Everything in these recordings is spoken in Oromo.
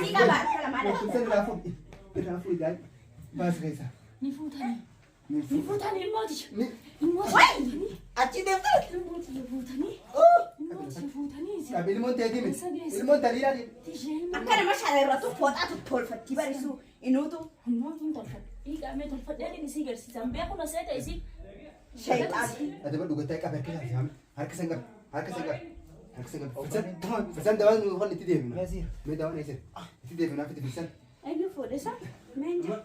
Isii qaba harka lamaan. Filsan irraa fuudhi. Irraa fuudhi daa'ima. Baas keessa. Ni fuutanii. Ni Ni fuutanii ilmooti. Ni Ilmooti fuutanii. Achi deemtee. Ilmooti fuutanii. Ilmooti fuutanii. Qabi ilmoon teetii miti. Ilmoon taliidhaan. Tishee Akka nama shala irratti fooxaa tottolfatti barisu inuutu Ilmooti tolfadhe. Dhiiqamee tolfadhee isii garsiisan beeku na seeta isii. shayxaan. Ati bar dhugattaa qabi harka isaa si'aame. Harka san qabi. Harka san qabi. Harka san qabi. Filsan. Filsan dawaan nu kan itti deebinu. Mee dawaan eessa? Itti deebinu naaf itti filsan. Eenyu fuudhe isa? Meenja.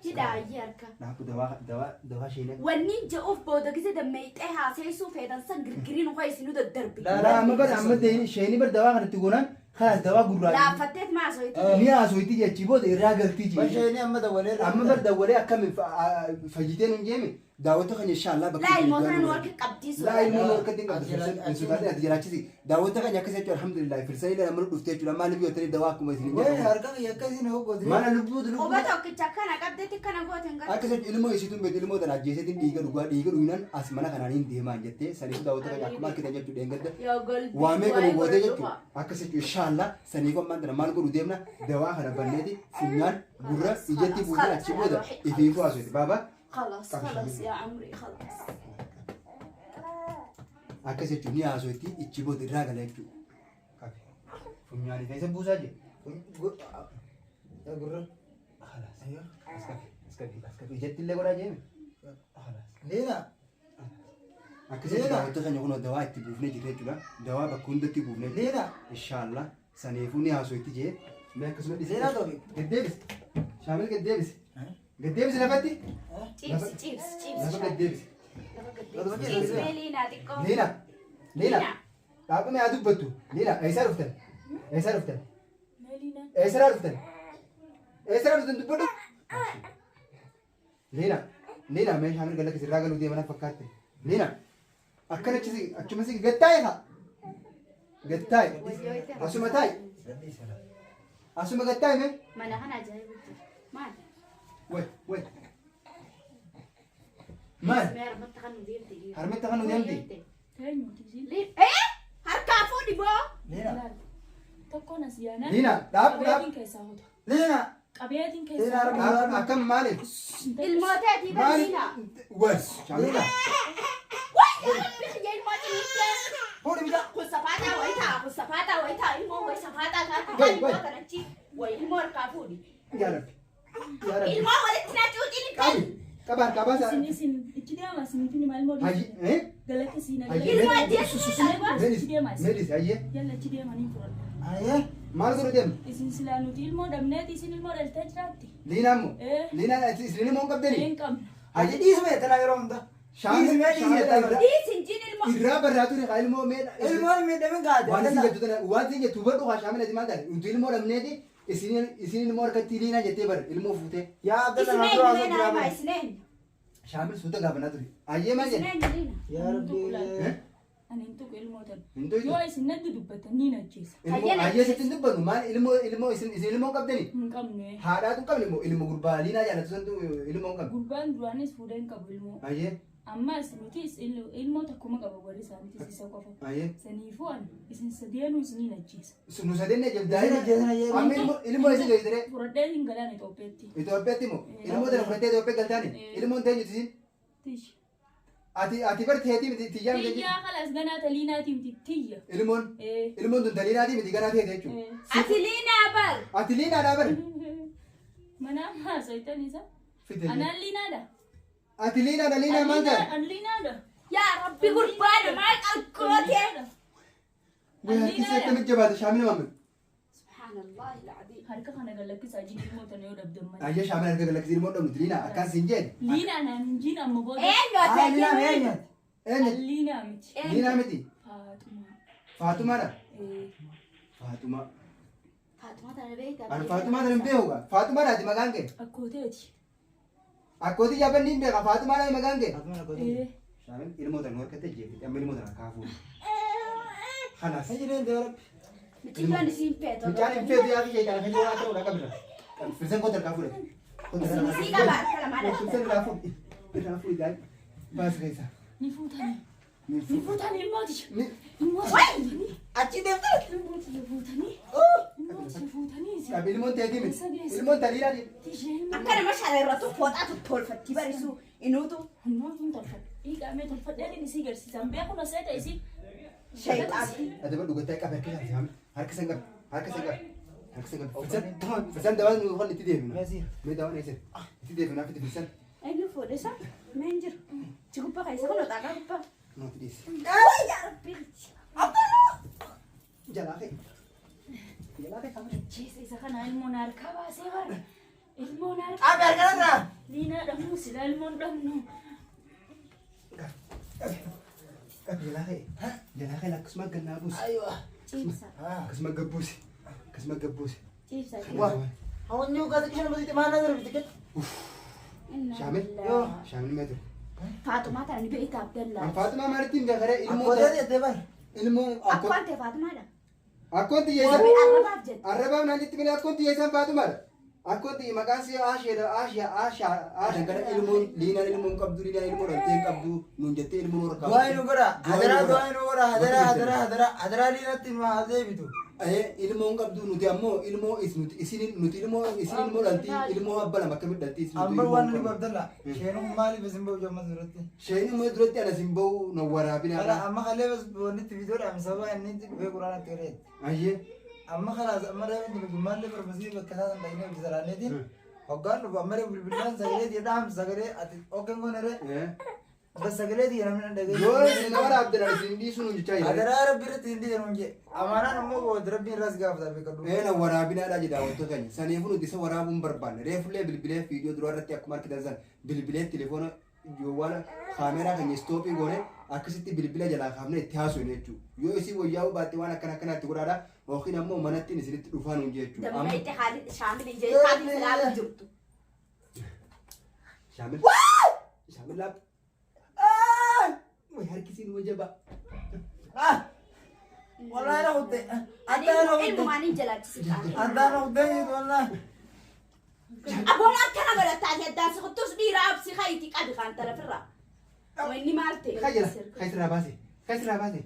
Hidhaa ayyee harka. Naafu dawaa dawaa dawaa sheenaa. Wanni je'uuf booda gise dammeeyxee haaseessuu feetan san girgiriin uka isinuu daddarbi. Laa amma bar amma sheenii bar dawaa kanatti goonaan kalaas dawaa gurraacha. Laaffatteet maasoyti. Ni haasoyti jechi booda irraa galtii jee. Basheenii amma dawwalee. Amma bar dawwalee akkamiin fayyitee nun jeeme daawwattoota keenya inshaallah bakka Laa itti ilmoo tana nu du'aa harka qabdii Laa ilmoo nu harkatti hin qabdu Ati firsan hin sodaatin ati jiraachisi. Daawwattoota keenya akkas jechuun alhamdulillah firsan illee nama dhuftee jechuudha maaliif yoo ta'e dawaa akkuma isin hin Wayii jedhamu. harka kiyya akkasiin hoggooti. Mana lubbuutu Quba lubbuu. tokkicha akkana qabdetti akkana goote hin Akkas jechuun ilmoo isiituun beektu ilmoo tana ajjeeseetiin dhiiga dhugaa dhiiga dhugnaan as mana kanaan hin deemaan jettee saniif daawwattoota keenya akkuma argitan jechuudha dheengadda. Yoo golbi. Waa meeqa nu gootee jechuudha. Akkas jechuun inshaallah saniif ammaan tana maal godhu deemna dawaa kana banneeti funyaan gurra ijatti buusee achi booda ifiifuu haasofte baaba. خلاص خلاص يا عمري خلاص. Akkas jechuun ni haasofti ichi booda irraa gala jechuudha. Qabi. Funyaanii keessa buusaa jira. Gurra. Khalaas. As qabi. As qabi. As qabi. Ijatti illee godhaa jeeme. Khalaas. Liina. Akkasitti daawwattoota keenya kunoo dawaa itti buufnee jirra jechuudha. Dawaa bakka hundatti buufnee jirra. Liina. Inshaallah. Saniifuu ni haasofti jee. Mee akkasuma dhisi. Liina Toofiq. Gaddeebisi. Shaamil gaddeebisi. Gaddeebisi lafatti. Ciibsi ciibsi ciibsi. Lafa gaddeebisi. Ciibsi mee liinaa xiqqoo. Liina. Liina. Dhaabame haa dubbattu. Liina eessaa dhuftan? Eessaa dhuftan? Meeliina. Eessarraa dhuftan? Eessarraa dhuftan dubbadhu? Liina. Liina mee shaamil galla kisirraa galuu deeman fakkaatte. Liina. Akkana achisi achuma si gattaa'i haa. Gattaa'i. Asuma taa'i. Asuma gattaa'i mee. Mana kana ajaa'ibu jira. Maal? Wai wai. Maal? Mee harmatti kan nu deemte. Harmatti kan nu deemte? Eenyuti isiin? Eh? Harkaa fuudhi boo. Liina. Laal. Tokkoon as yaanaan. Liina dhaab dhaab. Qabeetiin keessaa hota. Liina. Qabeetiin Liina keessaa hota. harma. Dhaab akkam maaliif? Ilmoo teetii Maaliif? barsiina. Wai shaamila. Wai rabbi kiyya ilmoo ciniittee. Fuudhi bitaa. Kun safaataa wayi ta'a kun safaataa wayi ta'a ilmoo wayi safaataa ta'a Wai, kan ilmoo wai. kanatti wayi ilmoo harkaa fuudhi. Yaa Rabbi. Yaa Rabbi. Ilmoo walitti naa cuucini. Qabi. Qaba harkaa baasaa. Isin isin itti deema isinitti hima ilmoo Hayyi. Eh? Galata siin Hayyi. Ilmoo ajjeesuu Meelis. Itti deema isin. Meelis hayyee. Jalla itti deema niin fudhadha. Ayyee. Maal godhu deemna? Isin silaa nuti ilmoo dhabneeti isin ilmoo dhaltee jiraatti. Liinaa immoo? Eh. Liinaa isin ilmoo hin qabdanii? Hin qabnu. Aji dhiisuma jettana yeroo hunda. Shaamil Dhiisuma dhiisuma jettana. Dhiisin jin ilmoo. Irraa barraa ture haa ilmoo mee Ilmoon miidhamin gaate. waan isin jettu tana waan isin jettu hubadhu haa shaamil ati maal taate nuti ilmoo dhabneeti isin isin ilmoo harkatti liinaa jettee bar ilmoo fuutee Yaa Abdalla Isin na eenyu dura mee osoo naa jiraa himaa bara. isin eenyu? shaamil suuta gaafannaa ture ayyee maal Isin jedhe eenyu liina? Yaa Rabbi. Eh? Ani hin tuqu ilmoo tana. Hin tuqu? Yoo isin natti dubbattan niin ajjeesa. Ilmoo ayyee sitti hin dubbannu maal ilmoo ilmoo isin isin ilmoo hin qabdanii Hin qabnu. eh. haadhaatu hin qabne moo ilmoo gurbaa liinaa jaalatu santu ilmoo hin qabne Gurbaan duraanis fuudhee hin qabu ilmoo. ayyee Ammas nutis ilmoo takkuma qaba warri isaaniitis isa qofa. ayyee Saniifuu ani isin sadeenuu isiniin ajjeesa. nu sadeen Isin ejjef ajjeesana yeroo. amma ilmoo ilmoo isin geessitee Fudhadhee hin galaan Itoophiyaatti. Itoophiyaatti moo ilmoo tana fudhattee Itoophiyaa galtaani Eh. ilmoon teenyuti isin Tish. ati ati bar teetii miti tiyyaa miti Tiyyaa kalas ganaa taliinaatii miti tiyya. ilmoon Eh. ilmoon tun taliinaatii miti ganaa teete jechuudha Eh. Ati liinaa bar. ati liinaadhaa bar Manaa haasoytan isa. fide Anaan liinaadha. ati liinaadha liinaa maal taate An liinaadha. Yaa rabbi gurbaana maal qalgootee? Way harkisee akkamitti jabaate shaamila maamil Subhaanallahi alazim. Harka kana galakkisaa jini ilmoo tana yoo dhabdan malee. ayyee shaamila harka galaksii ilmoo dhabnu liinaa akkaan siin jedhe Liinaa naan hin jiin amma booda. Eenyu ati Haa Liina eenyu? mee eenyuti? eenyu An liinaa miti. liinaa miti Faaxumaa. faatumaadha Eh. faatumaa Faatumaa tana beektaa? ani faatumaa tana hin beeku gaa faatumaadha ati maqaan kee Akkooteeti. akkootii jaabanni hin beeka faatumaadha maqaan kee Faatuma lakkoofsa. Eh. shaamil ilmoo tana harkatti ajjeefte amma ilmoo tana kaafuu kanaas Hin jireen yaa Rabbi. Mucayyoon isiin feetu. Mucaan hin feetu yaa fi sheekana kan jiraa ta'uudha qabna. Filsan koo tarkaa fuudhate. Isii qaba harka lamaan. Filsan irraa fuudhi. Irraa fuudhi daa'ima. Baas keessa. Ni fuutanii. Ni Ni fuutanii ilmooti. Ni Ilmooti fuutanii. Achi deemtee. Ilmooti fuutanii. Qabi ilmoon teetii miti. Ilmoon taliidhaan. Tisheen Akka nama shala irratti fooxaa tottolfatti barisu inuutu Humnaan kun tolfadhe. Dhiiqamee tolfadheen isii garsiisan beeku na seeta isii. shayxaan. Ati ba dhugatee qabi harka isaa shaamil. Harka san qabi. Harka san qabi. Harka san qabi. Filsan. Filsan dawaan nu kan itti deebinu. Mee dawaan eessa? Itti deebinu naaf itti filsan. Eenyu fuudhe isa? Mee hin jiru. Chi gubbaa keessa kun xaaqaa gubbaa. Nuti dhiisi. Yaa Rabbi. Jalaa kee. Jalaa kee shaamil. Jeesa isa kana ilmoon harkaa baasee bara. Ilmoon harkaa. Qabi harka irraa. Liinaa dhabnu sila ilmoon dhabnu. Qabi jalaa kee. Jalaa kee akkasuma gannaa buusi. Aywa. Ciibsa. Akkasuma gabbuusi. Akkasuma gabbuusi. Ciibsa. Waa. Hawwanyu gaza kishan masitti maal nazar biti ket. Shaamil. Shaamil mee ture. Faaxumaa tana ni beekta Abdallaa. An Faaxumaa maalitti hin beekare ilmoo Akkoo jettee bar. ilmoo Akkoon ta'e Faaxumaadha. akkoon xiyyeessan Warri arrabaaf jette. arrabaaf naan jetti malee akkoon xiyyeessan Faaxumaadha. Akkoon xiyye maqaan si Aasheedha Aashaa Aashaa Aashaa gara ilmoon liinaan ilmoon qabdu liinaan ilmoo dhaltee hin qabdu nuun jettee ilmoon horkaa. Du'aa nu godha. Hadaraa du'aa nu godha. Hadaraa hadaraa hadaraa hadaraa liinatti nu haa deebitu. Ilmoon qabdu nuti ammoo ilmoo is nuti isin nuti ilmoo isin ilmoo dhaltii ilmoo abba lama akkamitti dhaltii isin nuti Amma ilmoo waan nu qabdu. Abdalla. Sheenuu maaliif isin ba'u jamma duratti? Sheen immoo duratti ana sin ba'u na waraabina. Kala amma kalee bas wanni viidiyoodhaan sababa inni itti dhufee quraana itti gareetti. Ayyee. Amma kalaas amma reefu inni gumaallee farmasii bakka isaa san dhaqnee hojii Hoggaan dhufu amma reefu bilbilaan sagalee jedhaam sagalee ati okkeen goone ree bas sagalee diya namni dhagee. Yoo isin nama raabdan isin dhiisuu nuun jechaa jira. Hadaraa rabbi irratti hin dhiisan hunje. Amaanaan ammoo booda rabbiin irraas gaafata beekadhu. Ee na waraabinaadha jedha wantoota keenya. Saniifuu nuti isa waraabuu hin barbaanne. Reefullee bilbilee viidiyoo duraa irratti akkuma argitan san bilbilee telefoona waan kaameraa keenya istoopii goone akkasitti bilbila jalaa kaafnee itti haasofne jechuudha. Yoo isin wayyaa'uu baatte waan akkana akkanaatti godhaadha yookiin ammoo manattiin isinitti dhufaa nuun jechuudha. Dammeetti haali shaamil ijee haali ilaalu jirtu. Shaamil. Shaamil laap. Way harkisiin wajaba. Wallahi na kutte. Addaa na kutte. Ilmumaan hin jalaachisi. Addaa na kutte wallahi. Aboon akkana godhataa ati addaan si kuttus dhiira absi hayti qabi kan tarafirraa. Wanni maal ta'e? Kayyala. Kaysirraa baase. Kaysirraa baase.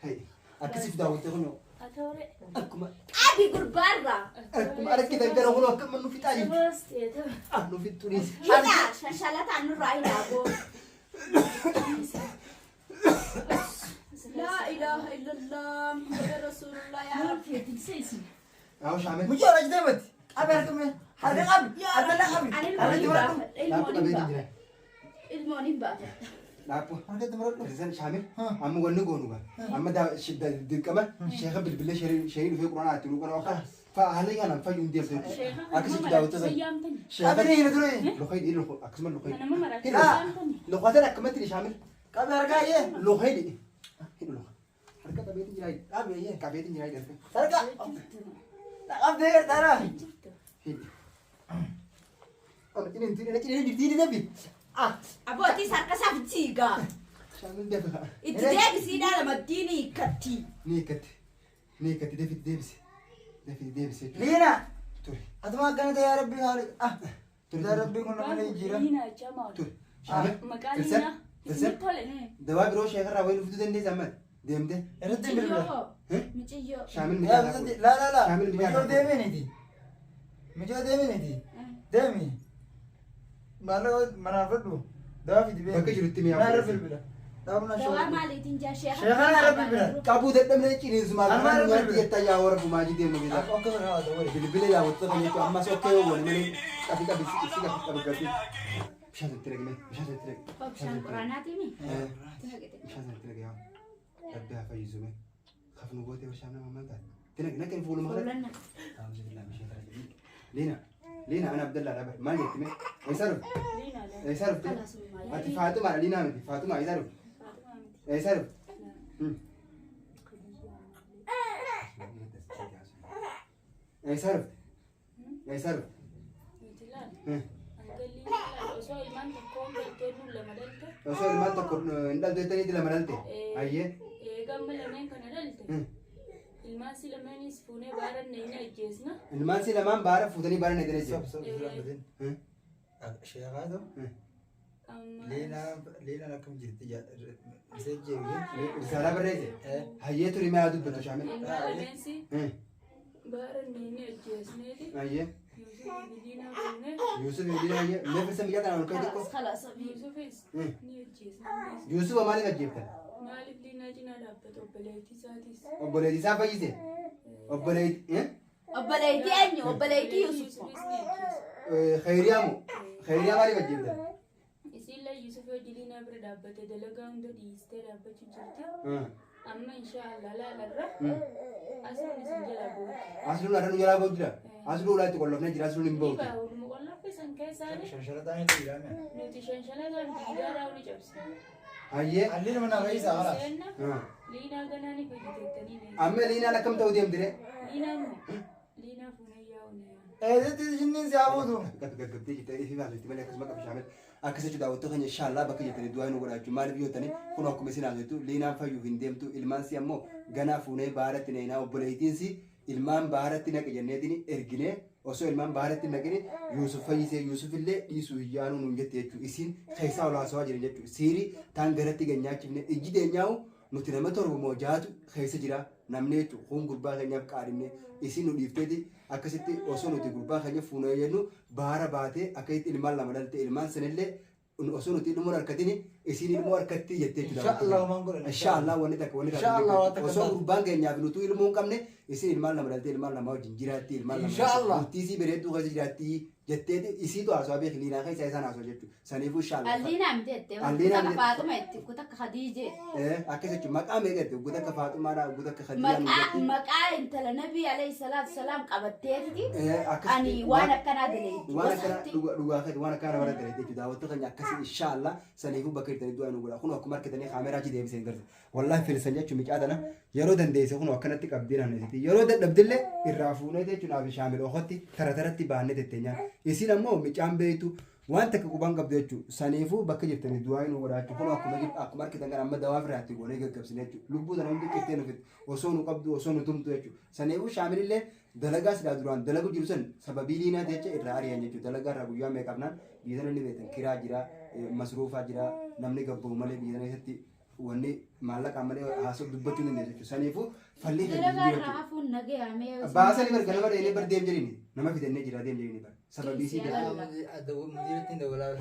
Kay. Akkasiif daawwattee kunoo Atoore. akkuma Qabi gurbaarraa. akkuma argitan gara kunoo akkuma nu fixaa jirti. Sabaas ta'e ta'e. Ah nu fixxu dhiisi. Hidhaa shashalataan nurraa hidhaa boo. Laa ilaaha illallah Muhammad Rasulullah yaa Maal Rabbi. feetin seesin. Haa shaamil. Mucaa hojii deemati. Qabi harka mee. Harka qabi. Harka la qabi. Ani Harka itti ilmoon hin maradhu. baafadha. Laappu Ilmoon hin qabeetiin baafadha. jira. Ilmoon hin baafadha. Laappu. Harka itti maradhu. Filsan shaamil. Amma wanni goonu gaa. Amma dirqama sheeka bilbilee sheerii dhufee quraana itti nuu qara akka haala kanaan fayyuu hin deemtu jechuudha. Akkasitti daawwattee Sayyaamtani. Qabi ni hin ture. Luqay dhiiri akkasuma luqay. Nama maraatti Hidhu. sayyaamtani. Luqatan akkamatti ni shaamil. Qabi harka ayyee. Luqay dhiiri. Hidhu luqa. Harka qabeetiin jira. Qabi ayyee. Qabeetiin jira harka. Harka. Qabdee gargaara. Jirtu. Hidhi. Inni inni inni jirti ni dabi. Ah. Abbootii harkasaaf jiigaa. Shaamil dafa. Itti deebisii dhaala maddiin hiikkatti. Ni hiikkatti. Ni hiikkatti dafi deebisi. Dafi deebisi jechuudha. Liina. Ture. Atuma akkana ta'e yaa rabbi haali. Ah. Ture. Yaa rabbi kun nama ni jira. Liinaa jechaa maal? Ture. Shaamil. Maqaa Filsan. liinaa. Filsan. Isin tole nee. Dawaa biroo sheekarraa wayii dhufuu dandeessa amma deemte. Irratti hin bilbila. Miciyyoo. Miciyyoo. Shaamil Yaa miidhaa. bisanti la la la. Shaamil Mijoo miidhaa. deeminiiti. Mijoo deeminiiti. Deemi. Maallaqa manaa fudhu. Dawaa fidi beemi. Bakka jirutti mi'a Naa irra fuudhu. bilbila. Daawwa Dawaa shoo. maaliitiin jaa sheeka. Sheekana irra bilbila. Qabuu dadhabne ciniinsumaa Amma kana irra nyaatti bilbila. jettaa yaa warra bumaajii deemnu beektaa. Akka sana haa ta'u. Bilbila daawwattoota kan jechuun ammas okkee yoo goone malee qabi qabi si qabi qabi qabi. Bishaan itti naqime bishaan itti naqime. Bishaan quraanaatiimi. Bishaan itti naqime yaa rabbi haa fayyisu mee. Kafnu gootee bishaan nama maal taate. Itti naqi naqi fuuluma kana. Fuulanna. Liina Liina ana Abdallaa dhaaba maal jetti mee eessaa dhufte Liinaa laa. eessaa dhufte ati Faatumaadha Liinaa miti Faatumaa eessaa dhufte Faatumaa miti. eessaa dhufte. Eessaa dhufte eessaa dhufte. Nuti laal. Hanga liinaa laal. Osoo ilmaan tokkoon galtee nuun lama dhalte. Osoo ilmaan tokko hin dhalte jettaniiti lama dhalte. Ayyee. Eegamma lameen kana dhalte. Ilmaan si lameenis fuunee baara neenya ajjeesna. Ilmaan si lamaan baara fuutanii baara neetanii Sob jiru. sob sob. Sheekaa ta'u. Amma Liinaan akkam jirti isee jeewi. Risaalaa barreesse. Hayyee turi mee haa dubbatu shaamil. ilmaan lameensi Baara inni ajjeesneeti. Ayyee. Yuusuf Liinaa fuunee. Yuusuf Liinaa ayyee. Mee firsa miidhaa tanaan ol ka'e xiqqoo. Kalaas kalaas habiibi. Yuusufis ni ajjeesne. Yuusufa maaliif ajjeeftan? Maaliif Liinaa cinaa dhaabbata obboleettii isaatis? Obboleettii isaa fayyise? Obboleettii Obboleettii eenyu? Obboleettii Yuusuf. Yuusufis ni ajjeesne. Khayriyaa moo? Khayriyaa maaliif ajjeeftan? Isiillee Yuusuf hojii Liinaa bira dhaabbate dalagaa hunda dhiistee dhaabbachuu jirti. Amma inshaallah laalarra asuun isin jala buuti. Asluun har'a nu jalaa ba'u jira. Asluu ulaatti qollofnee jira. Asluun hin ba'u. Dhiibaa waluma qolloffisan keessaani Shanshalataan illee jiraame. nuti shanshalataan giidaaraa oli cabsine. Ayyee. Alli nama na fayyisa kalaas. Seenna Liinaa ganaa ni fayyiteettanii ne. Amma Liinaan akkam ta'uu deemti ree? Liinaa moo? Liinaa fuunee yaa'u ni yaa'u. Eessatti jinniin si hafuutu. Gaggabdee jirtee ifi baasuu malee akkasuma qabu shaamil. Akkas jechuudha daawwattoota keenya inshaallah bakka jirtanii du'aa nu godhaa jechuudha. Maaliif yoo ta'ani kun akkuma isin haasoftu Liinaan fayyuuf hin deemtu ilmaan si ammoo ganaa fuunee baaratti neenaa obboleettiin si ilmaan baaratti naqe jenneetiin erginee osoo ilmaan baaratti naqine Yuusuf fayyisee Yuusuf illee dhiisuu hin yaanuu nuun jette jechuudha. Isin keessaa ol haasawaa jiran jechuudha. Siirii taan garatti ganyaachifne ijji deenyaa'u nuti nama torba moo jaatu keessa jira namni jechuudha. Kun gurbaa keenyaaf qaadhimne isin nu dhiifteeti akkasitti osoo nuti gurbaa keenya fuunee jennu baara baatee akkasitti ilmaan lama dhalte ilmaan sanillee osoo nuti ilmoo harkatini isin ilmoo harkatti jettee jechuudha. Inshaallah waan godhan. Inshaallah wanni takka wanni Inshaallah waan takka osoo taatu. gurbaan keenyaaf nuti ilmoo hin qabne isin ilmaan lama dhalte ilmaan lama wajjin jiraatti ilmaan lama Inshaallah. bultii isii bareedduu keessa jiraatti jetteeti isiitu haasawaa beeki Liinaa keessa isaan haasawaa jechuudha. Saniifuu inshaallah. Alliinaa miti jettee. Alliinaa Kuta miti. Faaxuma jetti. Kuta akka Khadiijee. Akkas jechuun maqaa meeqa jette guuta akka Faaxumaadhaa guuta akka Khadiijaa nu Maqaa jetti. maqaa intala Nabii alayhi salaatu salaam qabatteetiti. Akkas Ani waan akkanaa daleetti. waan akkana dhugaa keeti waan akkana nama dalaggee jechuudha. Daawwattoota keenya akkasii inshaallah saniifuu bakka jirtanii du'aa nu godha. Kun akkuma harkitanii kaameraa achi deebisee hin gartu. Wallaahi filisan jechuun micaa tana yeroo dandeesse kun akkanatti qabdee naannessiti. Yeroo dadhabdillee irraa fuunee jechuun fi shaamil okotti tara taratti baannee tetteenyaan. Isin ammoo micaan beektu waan takka quban qabdu jechuudha. Saniifuu bakka jirtanii du'aa nu godha jechuudha. Kun akkuma akkuma harkitan kan amma dawaa biraatti goonee gaggabsine jechuudha. Lubbuu tana hundi qittee nuuf osoo nu qabdu osoo nu tumtu jechuudha. Saniifuu shaamilillee dalagaa silaa duraan dalagu jiru san sababii liinaa jecha irraa ari'an jechuudha. Dalagaa irraa guyyaa meeqafnaan biyya sana inni beektan kiraa jira, masruufaa jira, namni gabba'u malee biyya sana keessatti wanni maallaqaan malee haasa'u dubbachuu hin dandeessu jechuudha. Saniifuu falli kan Dalagaa jiru irraa jechuudha. hafuun nagayaamee. Baasanii barga nama dheenee bar deem jedhini nama fidannee jira deem jedhini bar sababii sii dalagaa. Mudiiratti dabalaa.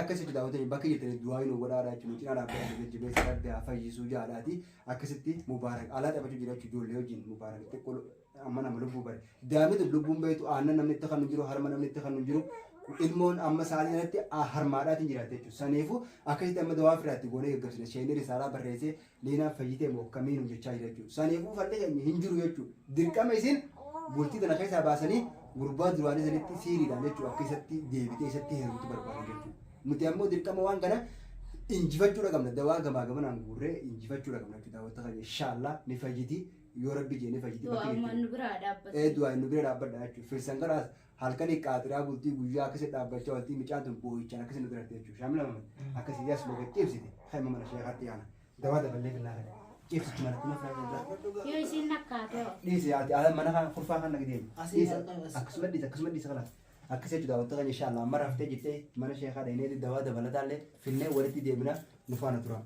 Akkas jechuudha daawwattoonni bakka jirtanii du'aa nu godhaadha jechuudha. Cinaa dhaabbatanii jajjabeessa rabbi haa fayyisuu jaalaati. Akkasitti mubaarak alaa taphachuu jira jechuudha ijoollee wajjin mubaarak xiqqoo amma nama lubbuu bare. Daa'imni tun lubbuun beektu aannan namni itti kan jiru harma namni itti kan jiru ilmoon amma sa'aatii kanatti harmaadhaatiin jiraatti jechuudha. Saniifuu akkasitti amma dawaa firaatti goonee gaggabsine isheen risaalaa barreessee Liinaan fayyitee moo akkamiin hojjechaa jira jechuudha. Saniifuu falli keenya hin jiru jechuudha. Dirqama isin bultii tana keessaa baasanii gurbaa duraanii sanitti siiriidhaan jechuudha akka isatti deebitee isatti heerumtu barbaadan jechuudha. Nuti ammoo dirqama waan kana injifachuudha qabna. Dawaa gamaa gamanaan guurree injifachuudha qabna jechuudha. Daawwattoota keenya inshaallah ni fayyiti yoo rabbi jee ni fayyiti. Du'aa Bakka nu biraa dhaabbate. Ee du'aa nu bira dhaabbadha jechuudha. Firsan kanaas halkanii qaaxiraa bultii guyyaa akkasii dhaabbachaa oltii micaan tun boo'ichaan akkasii nu biratti jechuudha. Shaamila mamad akkasii yaas moga cibsite kan mana sheekaatti yaana. Dawaa daballee finnaa kana. Cibsichi mana kuma firaa jira. Yoo isiin nakkaate hoo. Dhiisi ati ala mana kan kurfaa kan nagdee. Asii Dhiisi akkasuma dhiisi akkasuma dhiisi kalaas. Akkas jechuudha daawwattoota keenya inshaallah amma raftee jettee mana sheekaa dhaqnee dawaa dabalataallee finnee walitti deebina nu faana tura.